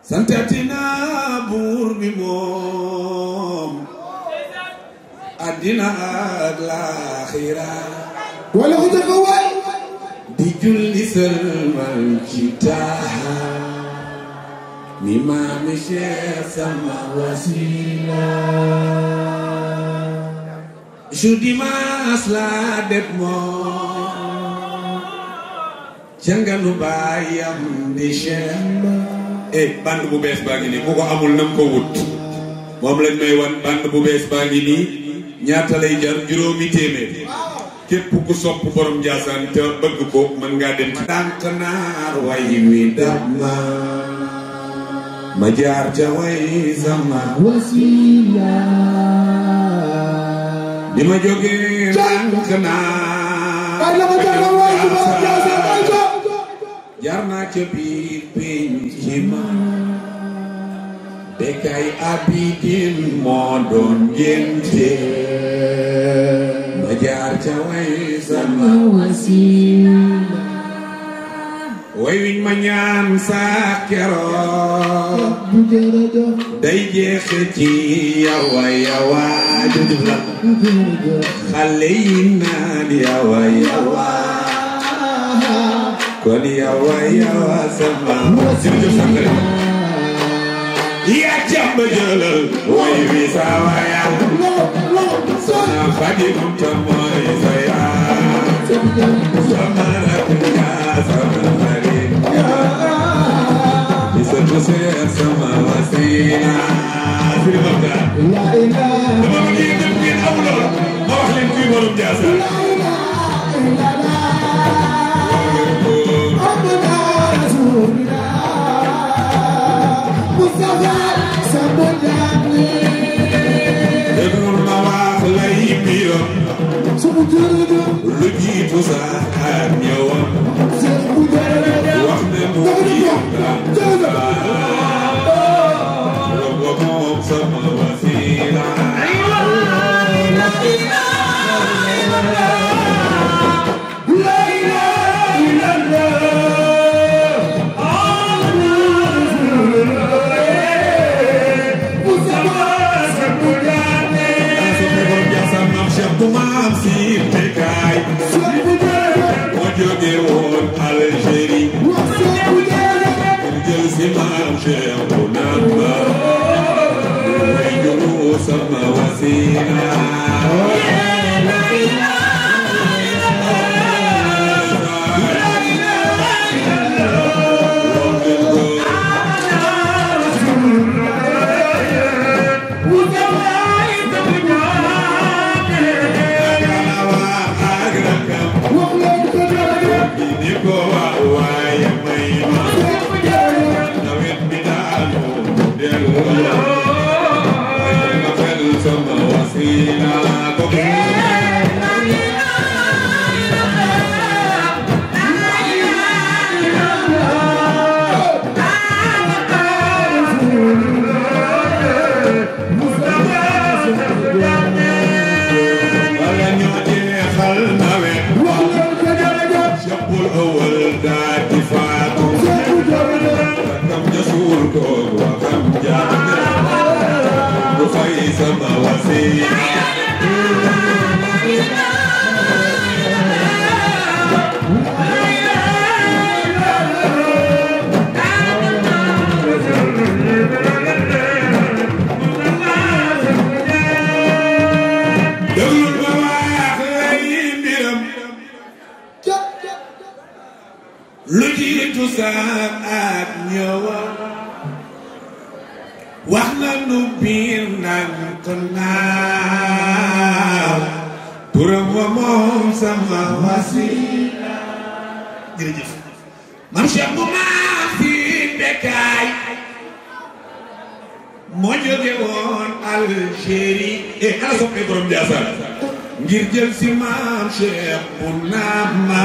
santatina buur bi moom àddina ak laaxira wala ko jëkk waay di julli sëlmal ci taaha mi maami Cheikh sama wasila ju dimanche la det moom janganu baayam di Cheikh band bu bees baa ngi nii ku ko amul nam ko wut moom lañ may wan band bu bees baa ngi nii ñaata lay jar juróomi téeméer képp ku sopp borom Njaasaan te bëgg ko mën ngaa dem ci dànk naar way wi dab ma jaar ca way sama wasila di ma jógee dànk naar ay la ma jaar way ci borom Njaasaan jaar naa ca biir penc ma Bekay Abidin moo doon ngénte ma jaar ca way sama wasila way wiñ ma ñaan saa keroog bu jërëjëf day jeexe ci yawa yawa jëjëf la xale yi naan yawa yawa kon yawa yawa sama jërëjëf sangare yaa jàmba jëlal way wi saa waya sona fadi kumta mooy sa yaa sama rakk yaa sama xarit yaa isa tuseer sama wasila firi ma gaa dama bëgg yéen ñëpp ngeen amuloo ma wax leen kuy borom Njaasaan déglul ma wax lay mbiram lu jiitu sax ak ñëwam wax ne mu yéem la moom sama wasila bu maam si Bekay moo jóge woon Algérie jël si maam Cheikh bu naan ma way juru sama wasila lu jiitu sax ak ñëwam wax na nu biir ndànk naaw turam wa moom sama wasila jërëjëf mam Cheikh bu maa fi Bekay moo jóge woon Algérie ala soppee borom Njaasaan ngir jël si maam Cheikh bu naam ma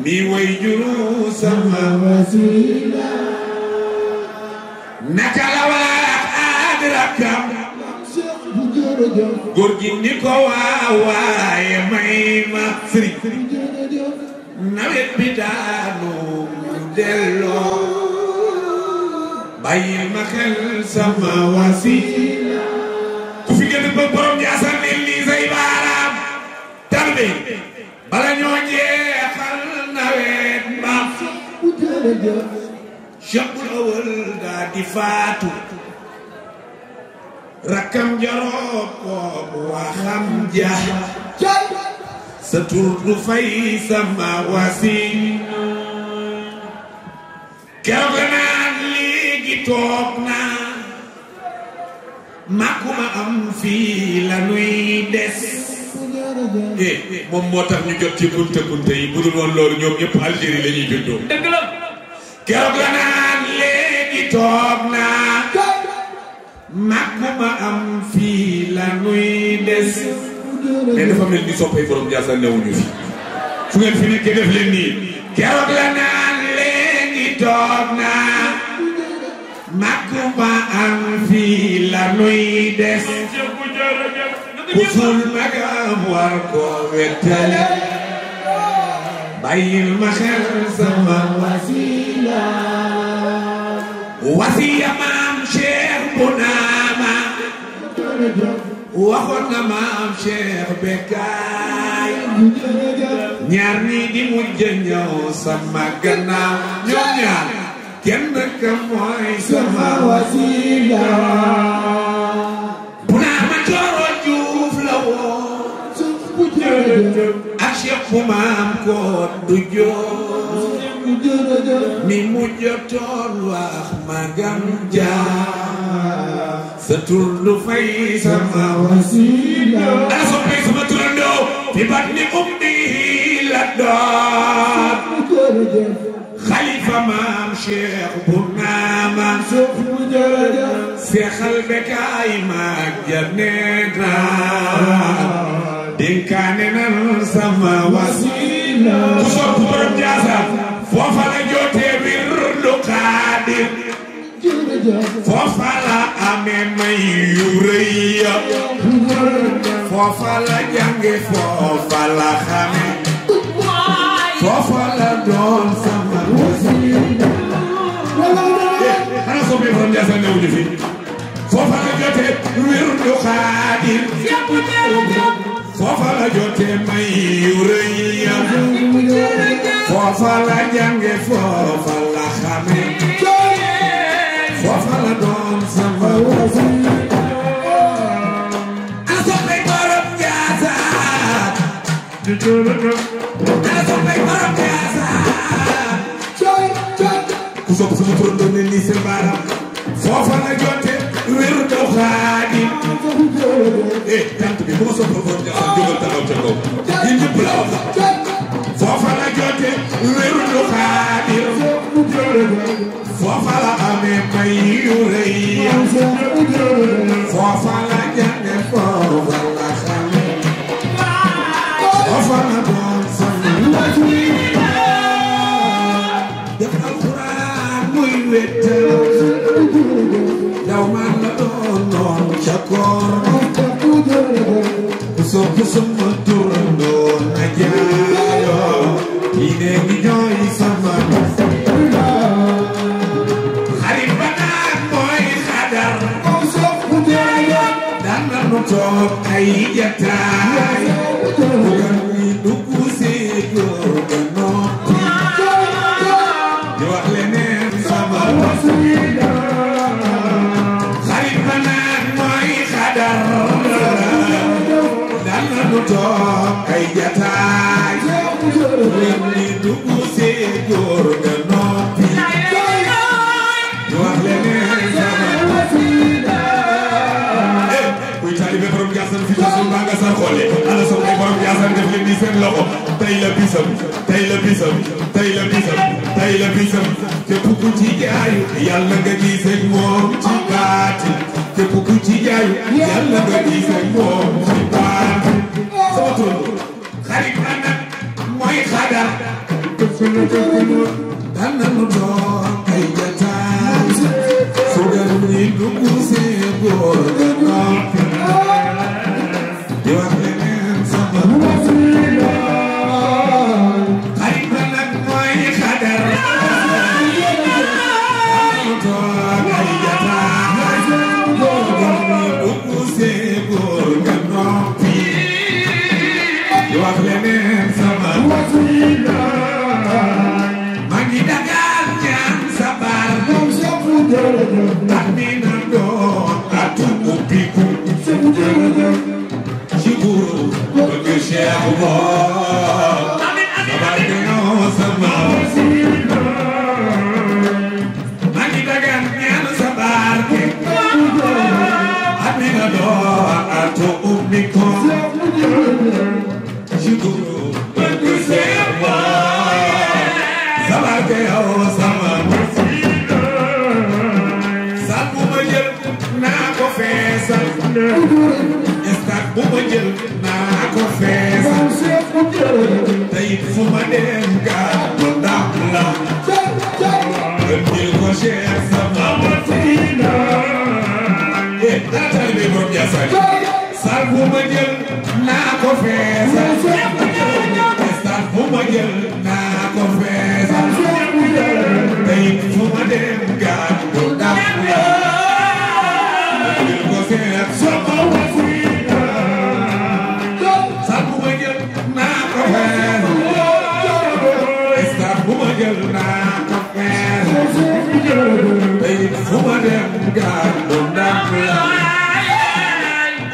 mi way juru sama wasila naka la wax ak rakkam góor gi ni ko waaye may ma sëriñ nawet bi daanu delloo bàyyil ma xel sama wasila ku fi gën a bëgg borom Njaasaan ne lii say baaraam tarbi bala ñoo jeexal nawet ba Cheikhul Awal daa di faatu rakkam jaroob kooku waxam ja sa tur du fay sama wasila keroog la naan léegi toog naa makuma am fii la nuy des moom moo tax ñu jot ci bunte yi bu dul woon loolu ñoom ñëpp Algérie la ñuy juddoo dëgg la keroog la naan léegi toog naa makuma am fii la nuy des mais dafa mel ni soppay borom Njaasaan newuñu fi fu ngeen fi nekkee def leen nii keroog la naan léegi toog naa makuma am fii la nuy des ku ful magam war koo wettale bàyyil ma xel sama wasila wasiya maam Cheikh bu naama waxoon na maam Cheikh Bekkaay ñaar ñi di mujj ñëw sama gannaaw ñoom ñaar kenn ka mooy sama wasila bu naama Cooro Juuf la woon ak Cheikh bu maam ko du joo mi mujj tool wax magam jaar sa tur du fay sama wasila ana soppay sama turandoo fi batni ummi la doon xalifa maam Cheikh bu naama seexal Bekkaay maag janeeta dénkaane nan sama wasila ku sopp borom Njaasaan foofa la jotee wirdu Xaadir foofa la amee may yu rëy foofa la jànge foofa la xame foofa la doon sama wasila xanaa soppee borom Njaasaan newuñu fi foofa la jotee wirdu Xaadir foofa la jotee may yu rëy foofa la jànge foofa la xame foofa la doon sama wasila ana soppay borom Njaasaan ana soppay borom Njaasaan ku sopp sama turandoo ne nii seen baaraam foofa la jotee wirdu Xaadir tant bi bu ma soppal borom Njaasaan jógal taxaw ca kaw yéen ñëpp la wax foofa la jotee wirdu Xaadir foofa la amee may yu rëy foofa la jànge foofa la xame foofa la doon sama wasila def alxuraan muy wettal daw man la doon noon ca koor ku sopp sama turandoo na jaayoo kii ne ngi jooy sama xarit ba naan mooy xadar daan na nu toog ay jataay bu gan ñi dugg see góor ga noppi di wax leneen sama wasila xarit ba naan mooy xadar daan na nu toog ay jataay bu gan ñi dugg see góor ga noppi di wax leneen sama wasila kuy taalibe borom Njaasaan fi tasul maa nga sa xoole ana soppay borom Njaasaan def leen ni seen loxo tey la bisam tey la bisam tey la bisam tey la bisam képp ku ci jaayu yàlla nga gisee moom ci baati képp ku ci jaayu yàlla nga gisee moom ci baati sama turandoo xarit ba nag mooy xadar daan na nu doon ay jataay su gan ñi dugg see góor ga noppi di wax leneen sama wasila xarit ba nag mooy xadar daan na nu doon ay stade bu ma jël naa ko feesal tey fu ma dem gàddu ndam la jël ko cher sama wasila datal bi borom Ndiassane sal bu ma jël naa ko feesal stade bu ma jël naa ko feesal tey fu ma dem gàddu ndam la jël ko cher sama wasila sal bu ma jël naa ko feesal stade bu ma jël naa ko feesal tey fu ma dem gàddu ndam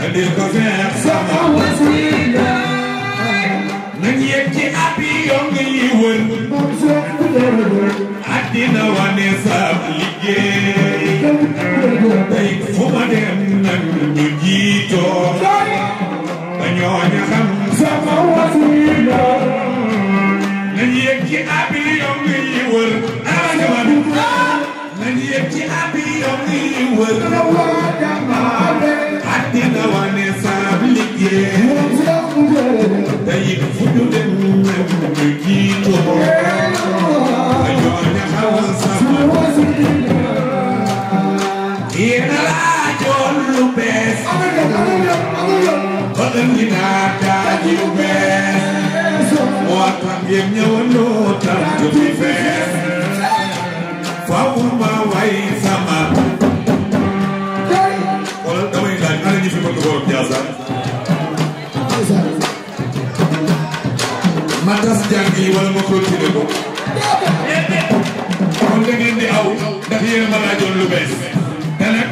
la jël ko cher sama wasila nañ yegg ci avion yi wër àddina wane sab liggéey tey fu ma dem nag ñu jiitoo ba ñooña xam sama wasila nañ yegg ci avion yi wër nañ yegg ci avion yi wër àddina wane sab liggéey tey fu ñu dem nag ñu jiitoo ba ñooña xam sama wasila yéena laa joon lu bees ba indi naa daaj yu bees moo tax ngeen ñëwandoo tam ju fi fees faaw ma way sama wala damay laaj ana ñi fi bëgg borom Ndiassane ma tas jàng yi wala ma continuer ko kon da ngeen di aw ndax yéen ma laajoon lu bees te nag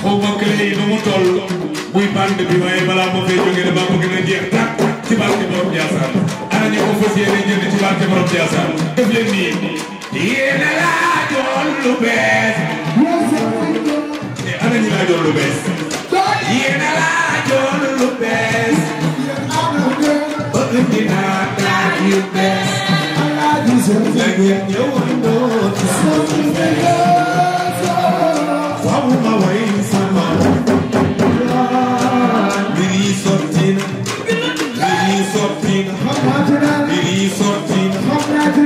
xaw ma clé yi nu mu toll muy bande bi waaye balaa ma fay jógee dama bëgg na jeex tàkk ci barke borom Ndiassane ana ñu ko fas yéene jënd ci barke borom Ndiassane def leen nii yéen a laajoon lu bees te ana ñi laajoon lu bees yéen a laajoon lu bees ba indi naa daaj yu bees la ngeen ñëwandoo faaw ma way sama mbir yi sotti na mbir yi sotti na mbir yi sotti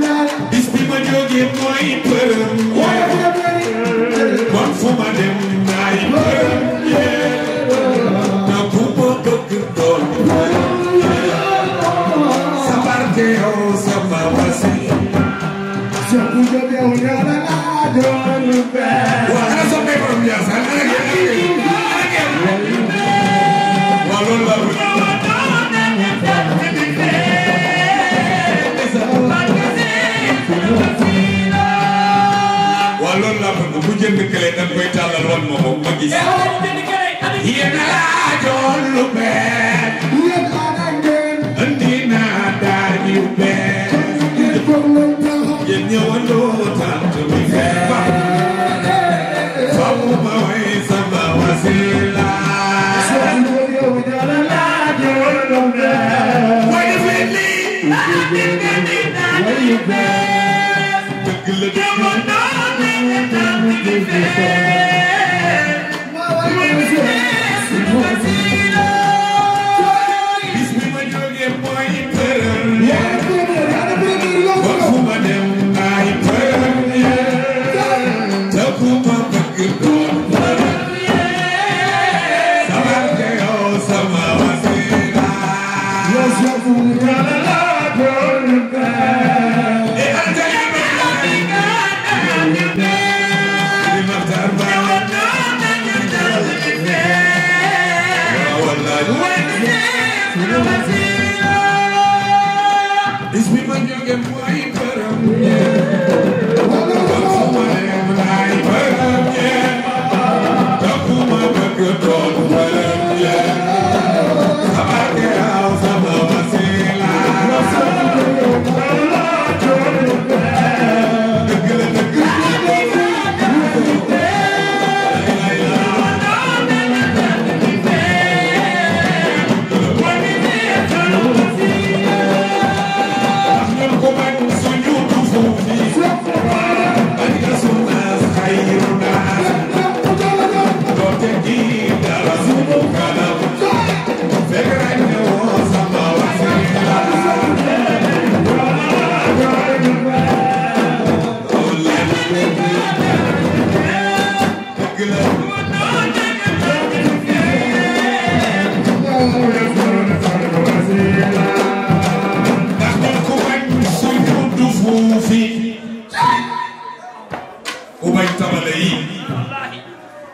na bis bi ma jógee mooy përëm bon fu ma dem naay përëm na bu ma bëgg doon sa barke yow sama wasila waa ana soppee borom Ndiassane ana ngeen waa loolu laa bëgg waa loolu laa bëgg bu jënd kële dañ koy tàllal wan ma ko ma gis yéen a laajoon lu bees andi naa daaj yu bees yéen ñëwandoo tant mi fees faaw ma way sama wasila way defee lii dëgg la bis bi ma jógee mooy përëm bon fu ma dem ay përëm te ku ma bëgg doon përëm sa barke yow sama wasila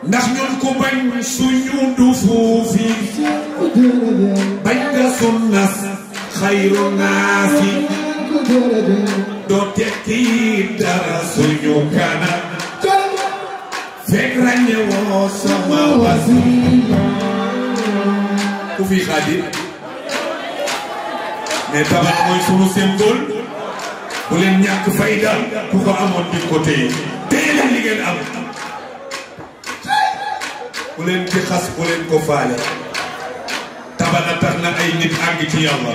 ndax ñun ku bañ suñu du fuufi bañ nga sunnas xayru naasi doo tekki dara suñu kanam fekk ràññewoo sama wasila ku fi xaadir mais tabax mooy sunu symbole bu leen ñàkk fayda ku ko amoon di ko téye téye leen li ngeen am bu leen ci xas bu leen ko faale tabana tax na ay nit àgg ci yàlla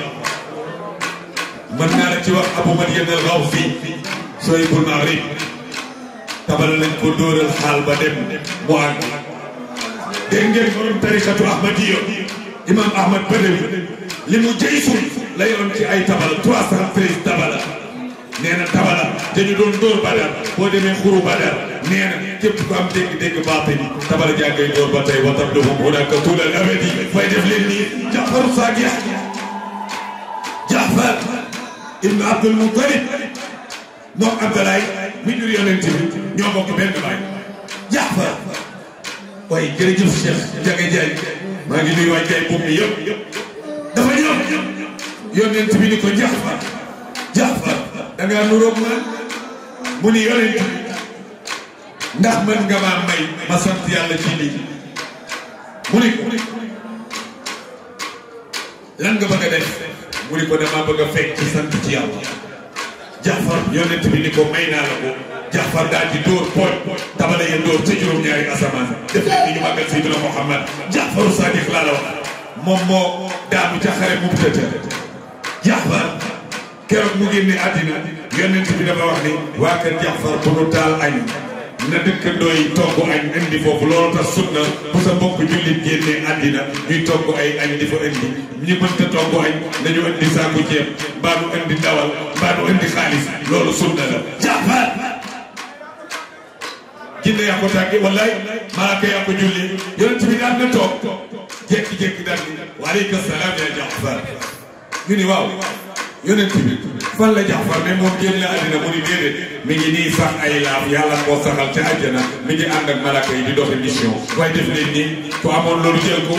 mën naa la ci wax Abu Madyan al-Ghawsi Sohibul Maghrib tabana lañ ko dóoral xaal ba dem mu àgg dégg ngeen borom tarixatu Ahmadiyya imam Ahmad Badawi li mu jëysul la yoroon ci ay tabala 313 tabala nee na tabala dañu doon dóor Badar boo demee xuru Badar nee na képp ku am dégg-dégg baate ni tabala jàngay dóor ba tey watam doxum hunaka tulal abadi fay def leen nii Jaafaru Saadiq Jaafar ibn Abdul Muttalib moom Abdoulaye mi jur yonent bi ñoo bokk benn baay Jaafar waaye jërëjëf Cheikh Ndiaga Ndiaye maa ngi nuyu waa Ndiaye boobu yëpp dafa ñëw yonent bi ni ko Jaafar Jaafar da ngaa nuróog man mu ni yonent bi ndax mën nga maa may ma sant yàlla ci lii mu ni ko lan nga bëgg a def mu ni ko damaa bëgg a fekk ci sant ci yàlla Jaafar yonent bi ni ko may naa la ko Jaafar daal di dóor pooj tabale ya dóor ca juróom-ñaari asamaan def leen ni ñu màggal Seydina Muhammad Jaafaru Saadiq laa la wax moom moo daanu ca xare mu tëtë Jaafar keroog mu génne àddina yonent bi dafa wax ni waa kër Jaafar bu nu taal añ na dëkkandoo yi togg añ indi foofu loolu tax sunna bu sa mbokk jullit génnee àddina ñuy togg ay añ di fa indi ñu mënta togg añ nañu indi saaku ceeb mbaa nu indi ndawal mbaa nu indi xaalis loolu sunna la Jaafar jinne yaa ko tàgge wallaay malaaka yaa ko julli yonent bi daan na toog jékki-jékki daal ni waaleykum salaam ya Jaafar ñu ni waaw yonent bi fan la Jaafar mais moom génn la àddina mu ni déedéet mi ngi nii sax ay laaf yàlla koo saxal ca àjjana mi ngi ànd ak malaka yi di doxi mission waaye def leen nii ku amoon loolu jël ko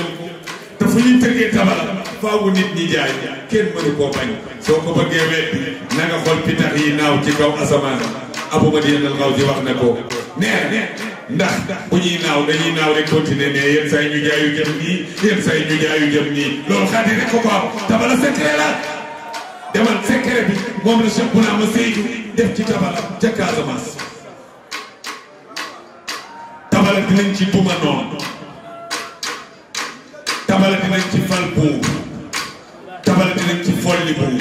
te fu ñu tëggee tabala faawu nit ñi jaay kenn mënu koo bañ soo ko bëggee weddi na nga xool pitax yi naaw ci kaw asamaan Abu Madyan al-Ghawsi wax na ko nee ndax bu ñuy naaw dañuy naaw rek continuer mais yenn saa yi ñu jaayu jëm nii yenn saa yi ñu jaayu jëm nii loolu xaati rek ko ko am tabala secret la demal secret bi moom la Cheikh Bounama Seydou def ci tabala ca Casamance tabala dinañ ci duma noonu tabala dinañ ci fal buur tabala dinañ ci folli buur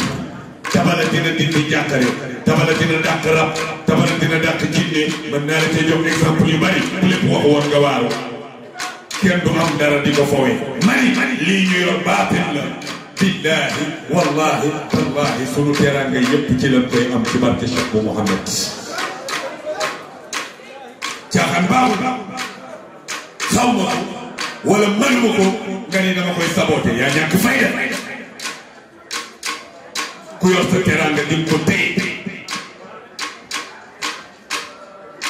tabala dina dindi jàkkare tabala dina dàq rab tabala dina dàq jinne mën naa la cee jox exemple yu bari bu lépp wax woon nga waaru kenn du am dara di ko fowee mani lii ñu yor baatin la billahi wallahi tallahi sunu teraanga yëpp ci lañ koy am ci barke Cheikh bu Mouhamed caaxaan baaxul xaw ma ko wala mënuma ko nga ni dama koy saboté yaa ñàkk fayda ku yor sa teraanga di ko téye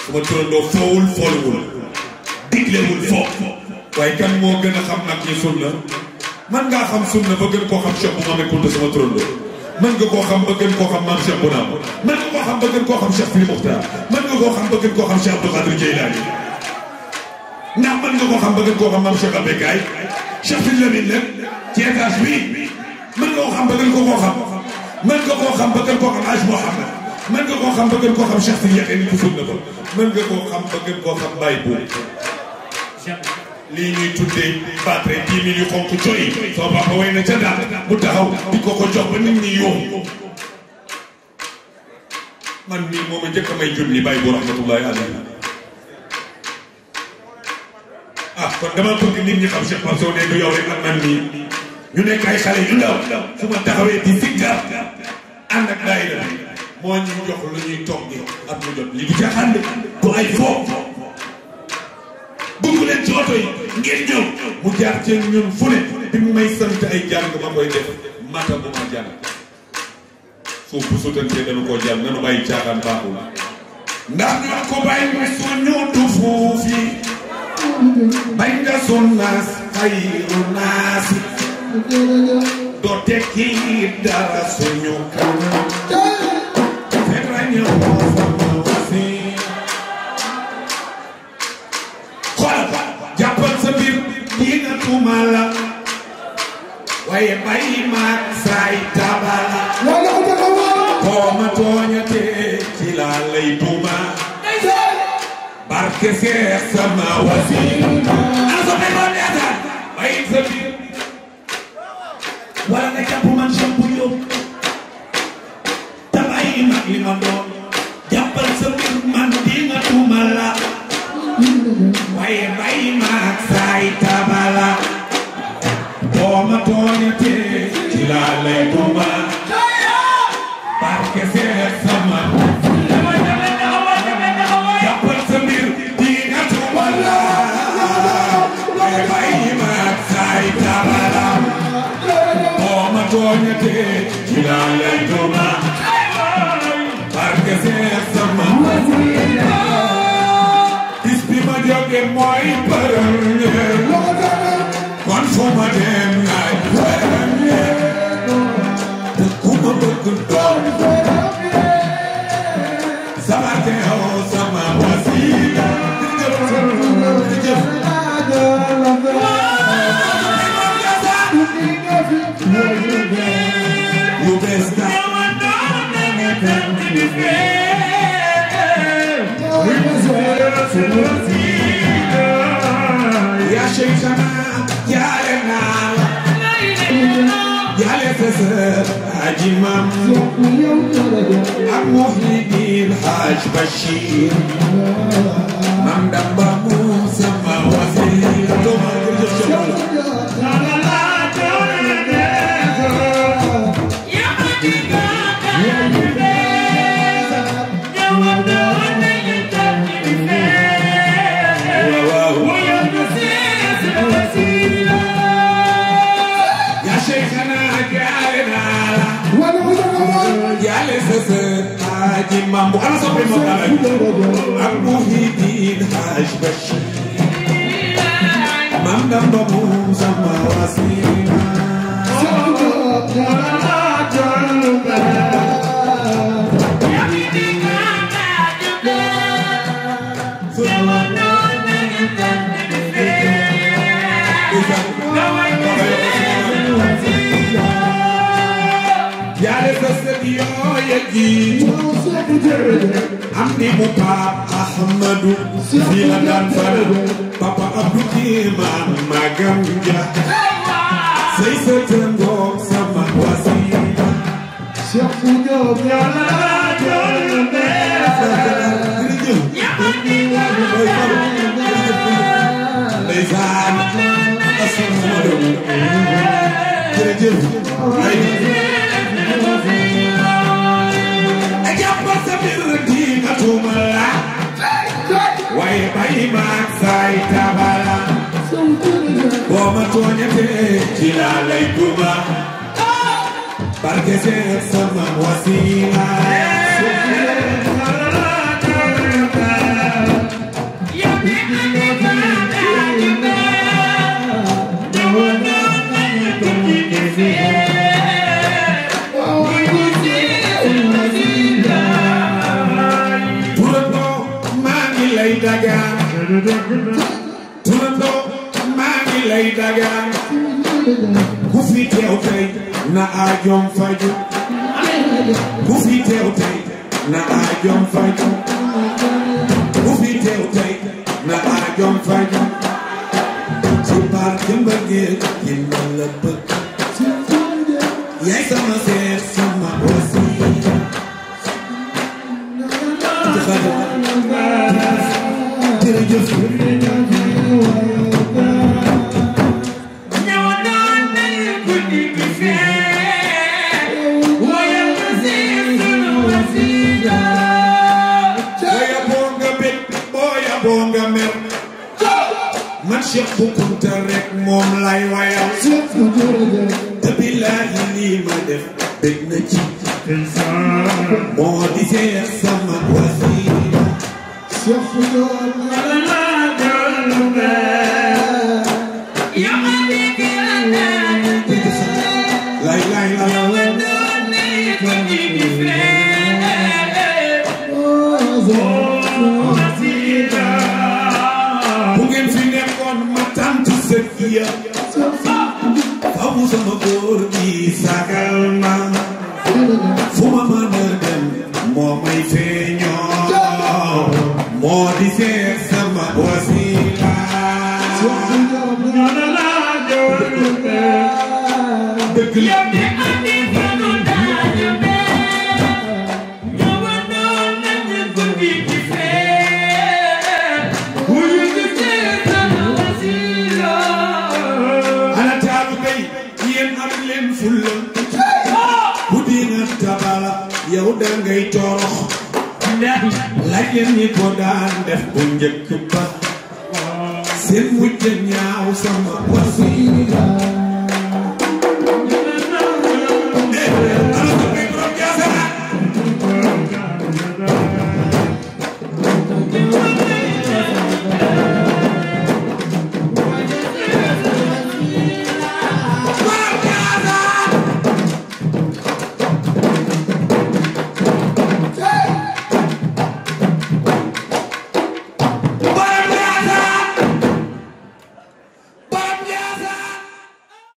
su ma turandoo foowul fooluwul diglewul foo waaye kan moo gën a xam nag ñi sunna man ngaa xam sunna ba gën koo xam Cheikh bu Mouhamed Kounta sama turandoo mën nga koo xam ba gën koo xam maam Cheikh Bounama mën nga koo xam ba gën koo xam Cheikh Fili Muxtaar mën nga koo xam ba gën koo xam Cheikh Abdou Khadir Jeylaani ndax mën nga koo xam ba gën koo xam maam Cheikh Abekaay Cheikh Fili Lamine nag ci étage bi mën nga koo xam ba gën koo xam mën nga koo xam ba gën koo xam Aj Mouhamed mën nga koo xam ba gën koo xam Cheikh Fili Yaxee ni ko sunna ba mën nga koo xam ba gën koo xam Baye Bou lii ñuy tuddee battre 10 000 yu xonk coy soo papa way na ca daal mu taxaw di ko ko jox ba nit ñi yóbbu man mii moom a njëkk a may junni Baye Bou rahmatullahi alayhi ah kon dama bëgg nit ñi xam Cheikh Pape Sow ne du yow rek ak man mii ñu nekk ay xale yu ndaw su ma taxawee di sikkar ànd ak daayira bi moo ñu jox lu ñuy toggi ak mu jot li du caaxaan de du ay foofu bëgg leen ci oto yi ngeen ñëw mu jaar ci ñun fu ne bi mu may sant ay jàng ma koy def mata bu ma jàng suuf bu sutantee dañu koo jàng nanu bàyyi caaxaan baaxul ndax ñoo ko bàyyi mu suñu du fuufi bañ nga sunnaas xayru naasi doo tekki dara suñu kanam fekk na ñëw sama wasi xoolal jàppal sa biir lii nga tuuma la waaye bàyyi maag saay tabala koo ma tooñatee ci laa lay tuuma barke seex sama wasi ana so may moo neetaan bàyyi sa biir wala nga jàpp man champu yóbbu te bàyyi mag li ma doon jàppal sa biir man di nga tuuma la waaye bàyyi maag saay tabala boo ma tooñatee ci laa lay tuuma barke seex sama jàppal sa mbir di nga tuuma la waaye bàyyi maag saay tabala boo ma tooñatee ci laa lay tuuma barke seex sama bis bi ma jóge mooy premier kon fu ma dem naay premier te ku ma bëgg doon sama teew sama wasila you best ya shaytana ya renala ya lefese ajimam ak muhyiddin haj bashir mam damba musa ma wasila to ma Imam bu ana soppe mo dala ak muhyiddin haj bashir mam damba mum sama wasila Amdi mu Paap Ahmadu fii la daan fara Papa Abdou Kiman magam ja say sa tëngoog sama wasila Cheikh bu Diop yàlla jolbe ndeysaan asalaamaaleykum jërëjëf waaye bàyyi maag saay tabala boo ma tooñatee ci laa lay tuuma barke seex sama wasila turandoo maa ngi lay dagaan ku fi teew tey na aajoom faju ku fi teew tey na aajoom faju ku fi teew tey na aajoom faju ci barke mbëggeel ki ma la bëgg yaay sama seet sama wasila jërëjëf Why yaboo nga mer man Cheikh Bou Kounta rek moom lay wayal te billaahi lii ma def dégg na ci moo di seex sama wasiila bu ngeen fi nekkoon ma tant sëkk ya faw sama góor gi sagal ma fu ma mën a dem moo may feeñoo moo di seet sama wasiila dëgg la yow da ngay torox laaj leen ñi ko daan def bu njëkk ba seen mujj ñaaw sama wasiila